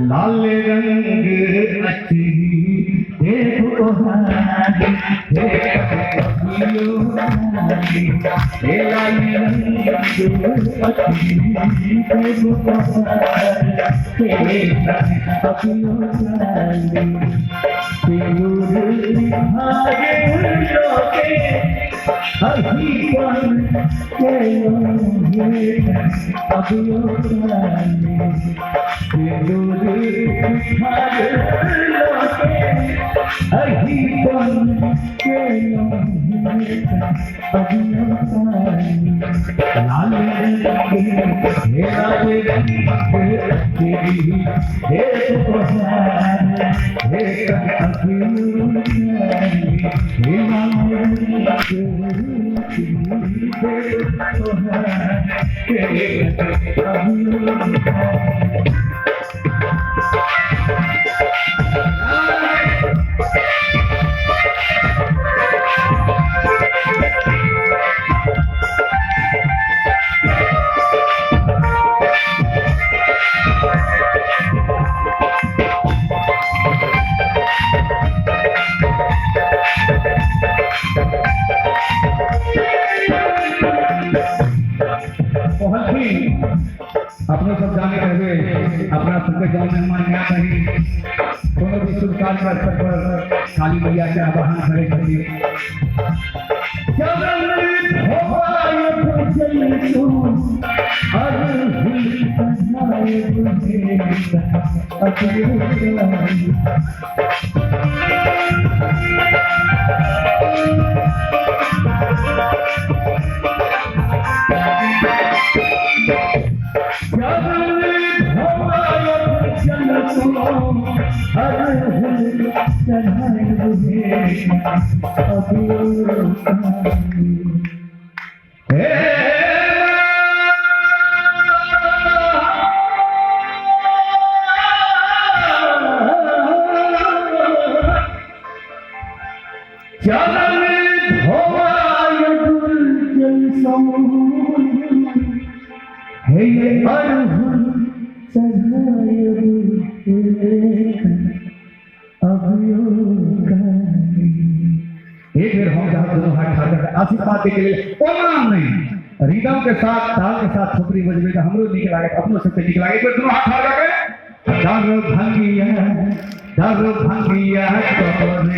लाल रंग अच्छी देखो लाल रंग अपनों सब जाने हुए अपना सबके गाँव मेहमान यहाँ कहीं कोनो भी शुभ कार्य के अवसर पर काली मैया के आवाहन करे खातिर एक बेर हम जहाँ दोनों हाथ ठाड़ करके आशीर्वाद दे के लेल ओना नहीं रिदम के साथ ताल के साथ थोपड़ी बजबे तो हमरो नीक लागे, अपनो सबके नीक लागे। एक बेर दोनों हाथ ठाड़ करके दारू भंगिया दारू भंगिया तोरी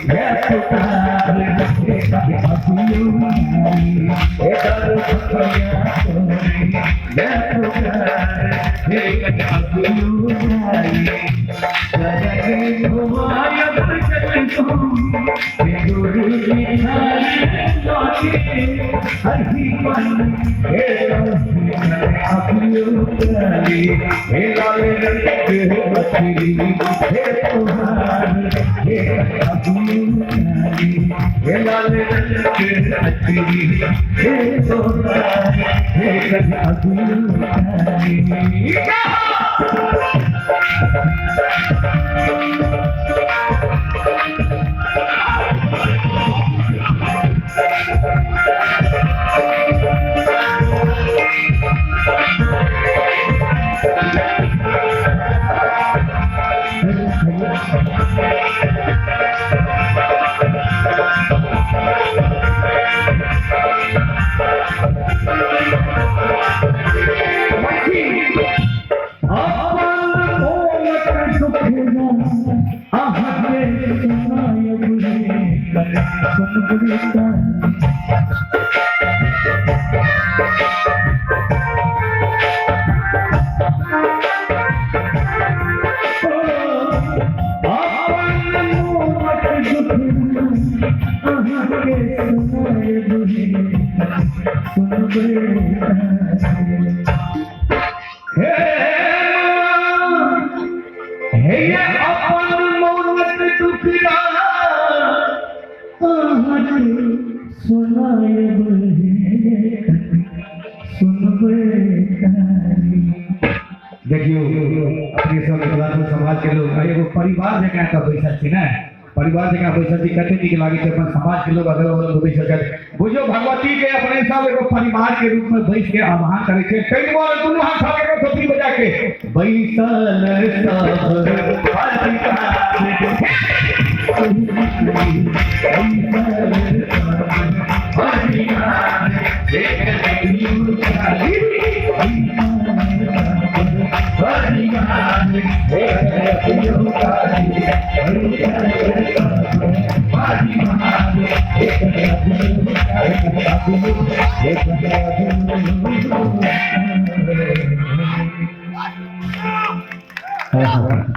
है पुकार हे अभियो हे दारू भंगिया तोरी है पुकार हे अभियो करके घुमाया चल को गुरु जी हरि मन हे अभियो हे लाल रंग बकरी हे तुहार हे अभियो हे लाल रंग बकरी हे तुहार हे अभियो। देखियो अपने सब मिथिलांचल समाज के लोग एगो परिवार जकाँ एतऽ बैसल छी ने, परिवार जकाँ बैसल छी, कते नीक लागै छै अपन समाज के लोग अगल बगल बैसल छथि। बुझियौ भगवती के अपने सब एगो परिवार के रूप में बैस के आह्वान करै छै। ताहि दुआरे दुनू हाथ उठा के थोपड़ी बजा के बैसल सब परिवार।